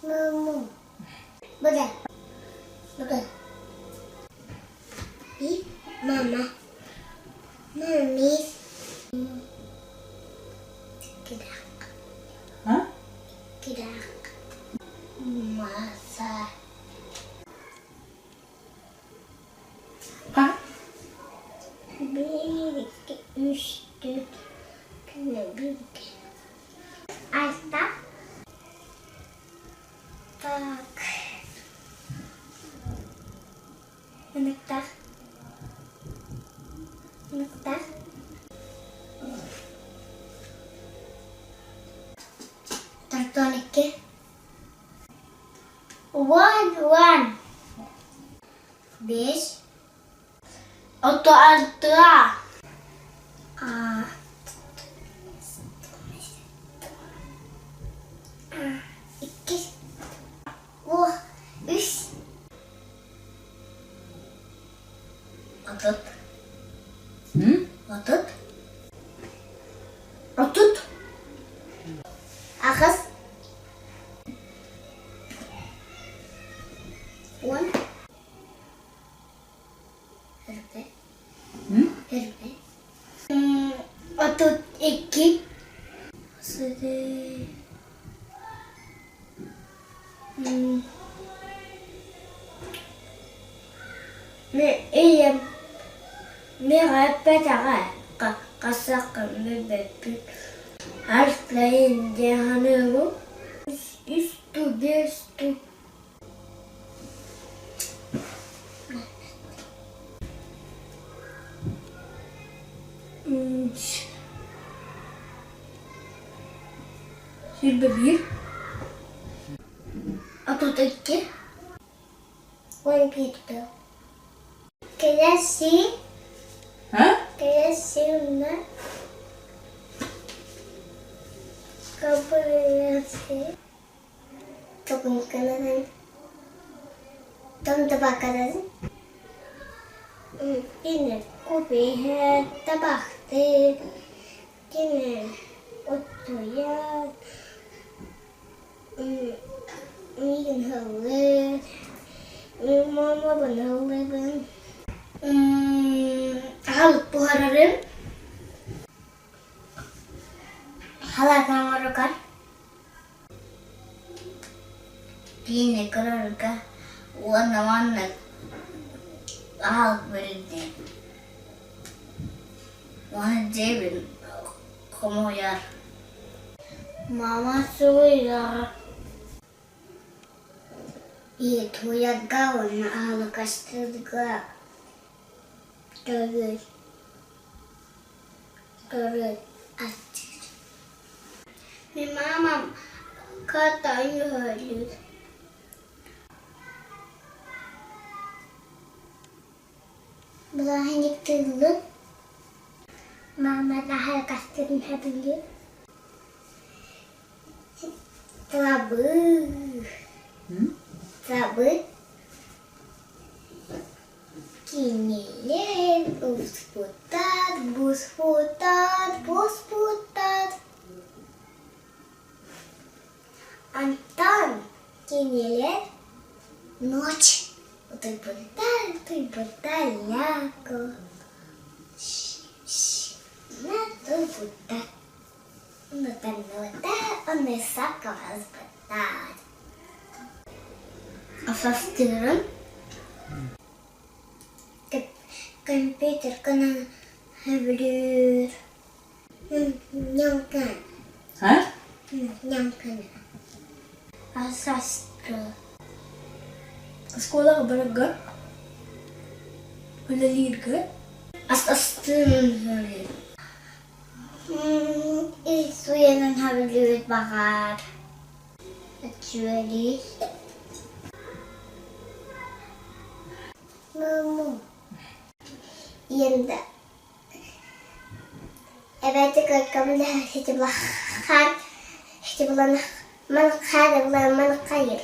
Быда. Быда. И мама. Мами. Кидак. А? Кидак. Маса. Ха? Bir, iki, üç, dört, bir, iki. Алта. Так. Ынықтар. Ынықтар. Тартон икки. One, one. Бес. Ото алтыа. А. Иккис. О, үс. 30. М? 30. 30. Аҕыс. 10. Эрбэ. М? Эрбэ. 32. Сиди. Ийэм миэхэ эппэтэҕэ, хасыаххын билбэппин. Арслайын диэн саныыбын. Үс дуу, биэс дуу. 21. 32. 11 Кэлэсси А? Кэлэсси уонна Кабырыасы Токунканан Томтабаканан Кини купиһэ табахтыыр Кини утуйар Миигин һыллыыр, мин мамабын һыллыыбын. Аһылык буһарарым, халаат оҥороргор, киинэ көрөргө уонна маннык аһылык бэриллиэ уонна дьиэбин хомуйар. Мама суруйар. Иһит-уйарга уонна аһылыкастыырга төрүт төрүт астыыр. Мин мамам катан үһөлүүр. Бырааһынньыктыыллын. Мама аһылыкастыырын сөбүлүүр. Тылабы, тылабы кинилэр успутат, буспутат, буспутат. Антон кинилэр ночь утуйбуттар, утуйбуттар ляко, утуйбуттар. Асастыырын компьютерканан сөбүлүүр ньаҥкан А? ньаҥкан асастыы Оскуолаҕа барарга, үлэлииргэ Асастыырын сөбүлүүр Суйанан сөбүлүүр баҕар Үчүгэй Иэнда эбэти кыккабын ситибулан манхаадыбулан манхайыр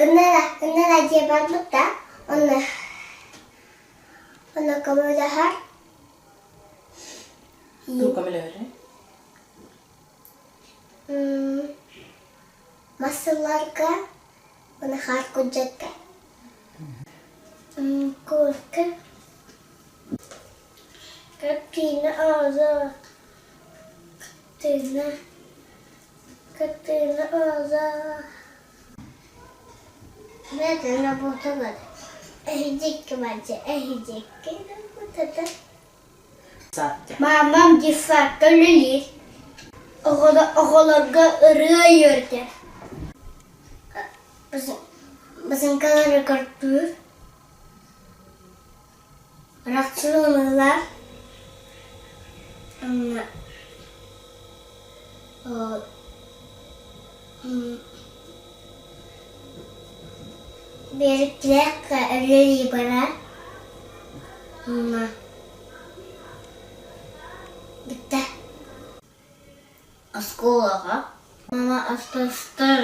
Ыннара ыннара дьиэ барбыт да онно онно көмөлөһөр Тугу көмөлөһөрүй? Мас ыларга уонна хаар кудьарга. Курка Картина аҕа Картина Картина аҕа Маамам детсадка үлэлиир. Оҕолорго ырыа үөрэтэр. Бысыҥкалары көрдүүр. Арахсыылар Биэриктилээххэ үлэлии барар Бүттэ. Оскуолаҕа мама астастар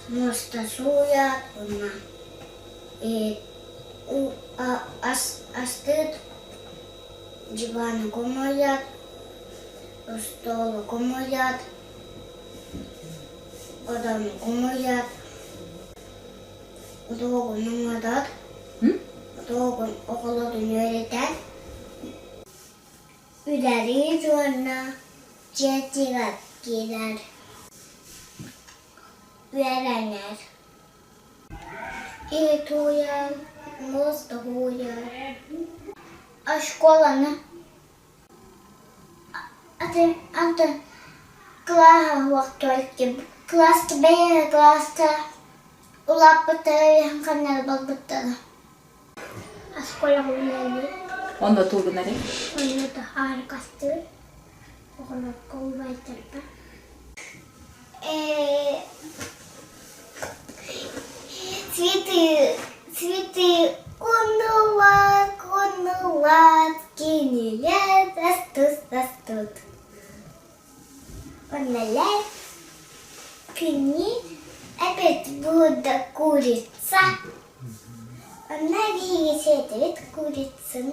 муоста сууйар уонна астыыр дьыбааны хомуйар, остуолу хомуйар, одону хомуйар, уруогун оҥорор, уруогун оҕолорун үөрэтэр. Үлэлиир уонна дьиэтигэр киирэр, үөрэнэр. Иһит ууйар, муоста ууйар. Оскуоланы атын атын кылааһа суох кылааска бэйэ кылааска улааппыттара үөһэн ханна барбыттара. Оскуолаҕа үлэлиир. Онно тугу гынарый? Онно аркастыыр, оҕолорго убайдарга. Цветы, цветы кунулар, кунулар, кинилэр растут, растут. Оннолер күнү опять буду курица. Онно биһиги сиэтибит курицын.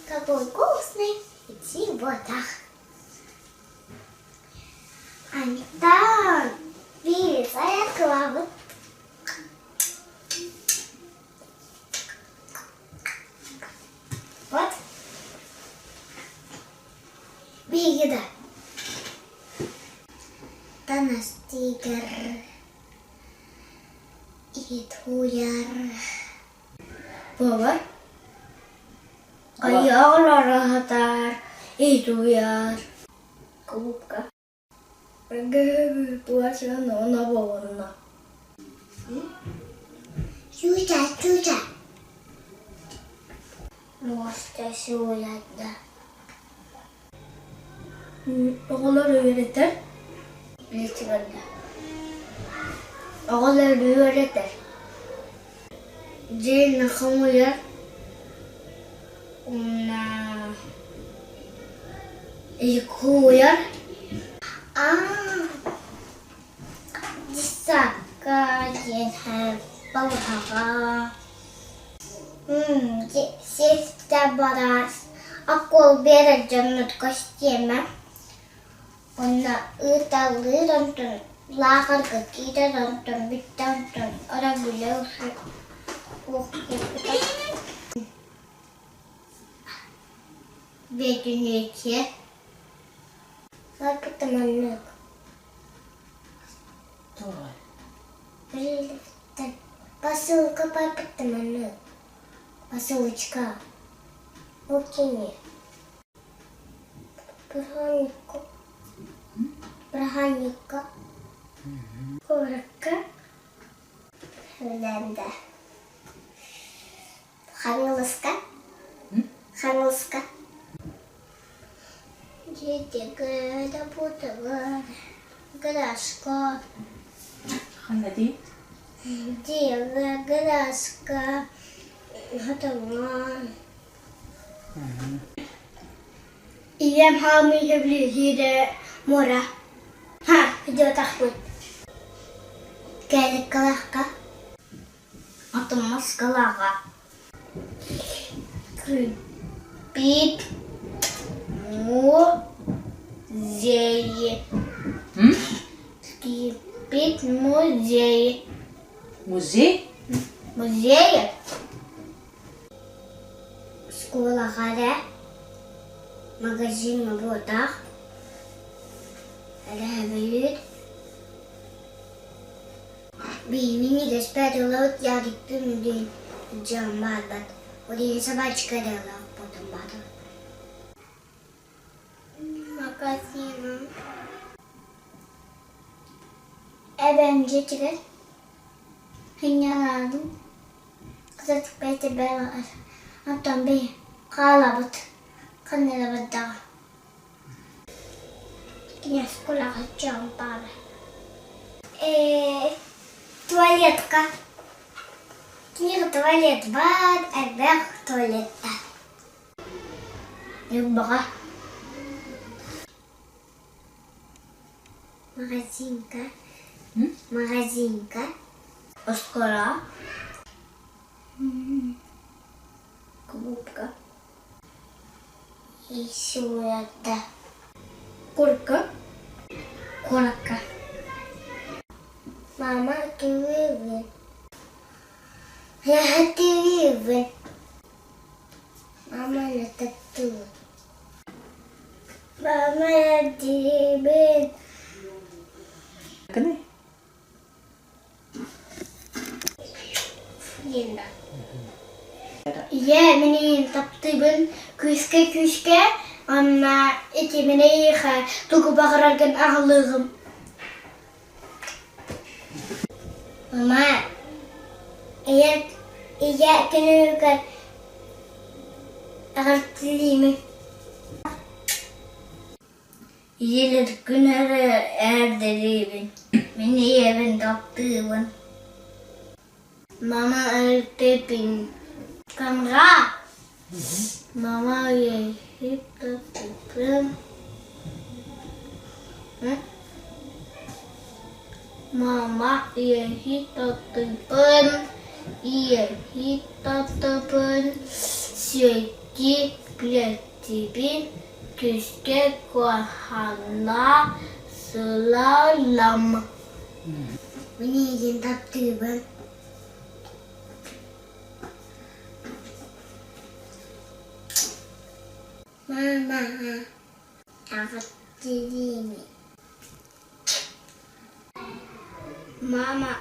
Какой вкусный идти вот так. Антон, биир клавы. Вот. Биһиги да. Танас тигр иһит ууйар. Повар Айаҕар аһатар, иһит ууйар. Клубка. Тула Чуча, чуча. Муоста сууйарда. Оҕолор үөрэтэр. Литература. Оҕолор үөрэтэр. Дьиэни хомуйар уонна хууйар. Аа, детсадка диэн балыһаҕа сиэстэ бараас аккуол биэрэр дьоннут костиэмэ Онно ыыталлыыр онтон лааҕырга киирэр онтон бүттэ онтон өрөбүлэ Бүөтүнүөччү Барбыта маннык Посылка барбыта маннык Посылочка Ол кини Бырааһынньыкка Бырааһынньыкка Куоракка Лэнда Хаҥаласка Хаҥаласка Дьиэтигэр работалар гаражка Ханна дии? Дьиэҕэ гаражка хотоҥҥо Ийэм хаамыы сөбүлүүр муора. Ха, идиотахпыт. Кэликкалаахха Атоммаскалааҕа Кырбит Му. Музей? Музей? Школаҕа эрэ, магазиҥҥа буотах, эрэһэбилиир. Биһигини игэспэт ылабыт Ярикпын диэн дьон баарбат. Ол иһин собачка эрэ ылаахпытын баатар. Магазиным Эбэм дьиэтигэр сынньанаабын кытатык бэйэтэ Онтон биһи хаалабыт ханна эрэ бардаҕа Киноскуолаҕа сылдьыаҕым баара Ээ туалетка Киниэхэ туалет баар элбэх туалеттаах Ньурбаҕа Магазинка Магазинка Оскуола Клубка Исуята Курка Куоракка Мама кимиэбин Яһатыыбын Мама таптыыбын Мама диибин Кыны? Ийээ, мин ийэм таптыыбын күүскэ-күүскэ уонна ити мин эйиэхэ тугу баҕараргын аҕалыаҕым. Мама, ийэ, ийэ күнүгэр эҕэрдэлиибин. Ийэлэр күн эрэ эҕэрдэлиибин. Мин ийэбин таптыыбын. Мама өлтөпүн. Камра. Мама таптыыбын. Мама ийэһи таптыыбын. Ийэһи таптыыбын. Сүөкки билэттибин. Күүскэ куһаҕанна сылалам Мин эйигин таптыыбын. Мама, аҕаттыыбын. Мама,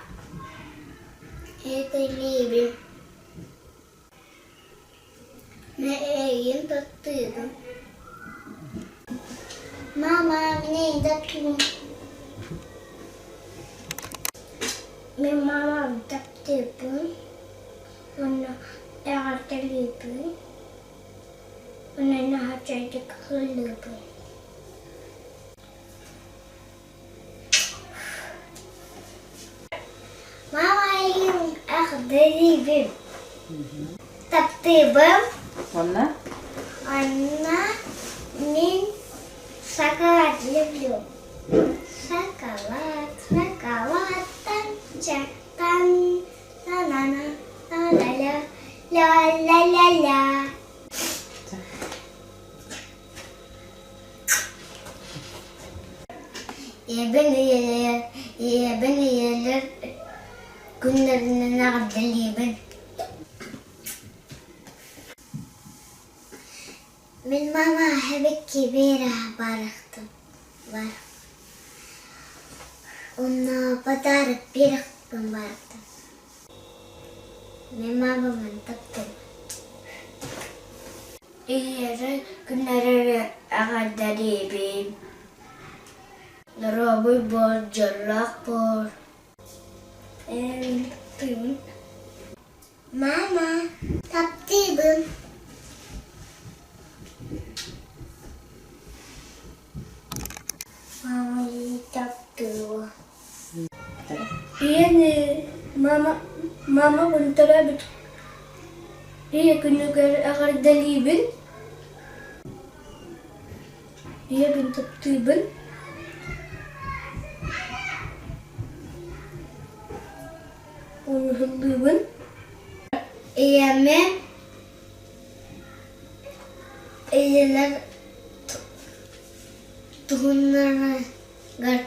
этэлиибин. Мин эйигин таптыыбын. Мама, мин эйигин таптыыбын. Мин мамам таптыыбын уонна эҕэрдэлиибин уонна наһаа үчүгэйдик ыллыыбын. Мама эйигин эҕэрдэлиибин. Таптыыбын. Уонна? Анна мин шоколад люблю. Шоколад, шоколад, тан на-на-на, ла-ла-ля, ля-ля-ля-ля. Ийэбин ийэлэр, ийэбин ийэлэр күннэринэн эҕэрдэлиибин. Мин мама эбикки барахтым бар. Онно подарок биэрэхпин барахтым. Мин мамамын таптым. Ийэлэр күннэрин эҕэрдэлиибин. Доруобуй буол, дьоллоох буол. Таптыыбын. Мама, таптыыбын. Мама таптыыбын. Ийэни мама мамабын төрөөбүт ийэ күнүгэр эҕэрдэлиибин. Ийэбин таптыыбын. Уруһуйдуубун. Ийэми ийэлэр туһуннарыгар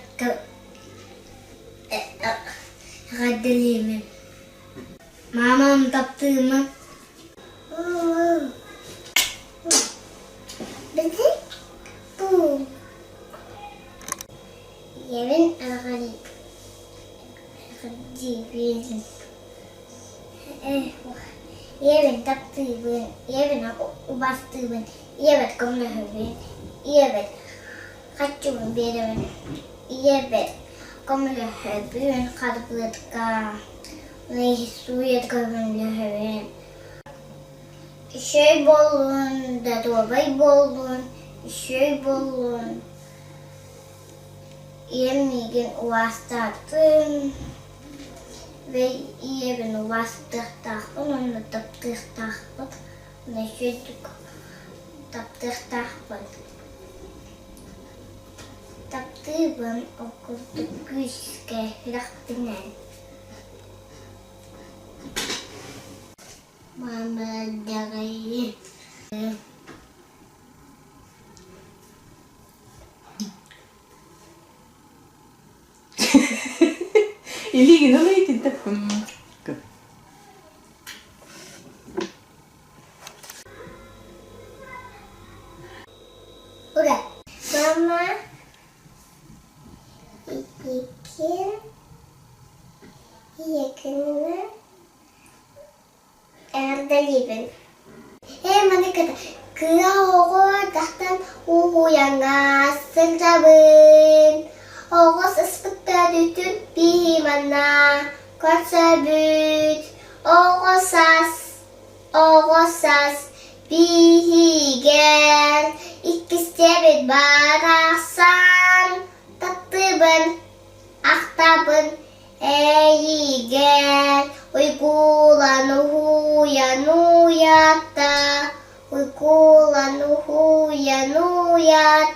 эҕэрдэлиибин. Маамам таптыыммын. Ийэбин эҕэрдиибин. Ийэбин таптыыбын, ийэбин убастыыбын, ийэбэр көмөлөһөбүн, ийэбэр хаччыбын биэрэбин, ийэбэр көмөлөһөбүн харбыатка, сууйарга көмөлөһөбүн. Үчүгэй буоллун, доруобай буоллун, үчүгэй буоллун Ийэм миигин убаастаатын, ийэбин убаастыахтаахпын уонна таптыахтаахпын, уонна үчүгэйдик таптыахтаахпын. Таптыыбын ол курдук күүскэ сүрэхпинэн. Мама даҕайы Илиигин ылый итинтэ. Ура! Мама иккин ийэкиннэ Эҕэрдэлиибин. Ээ, маны кытта кыра оҕо тахтан уһуйаҥҥа сылдьабын. Оҕо сыспыттар бүтүн биһи манна көрсөбүт. Оҕо саас, оҕо саас биһигэр иккистэбит барахсан таптыыбын Ахтабын эйигин, уйгулан уһуйан уйата, уйгулан уһуйан уйата.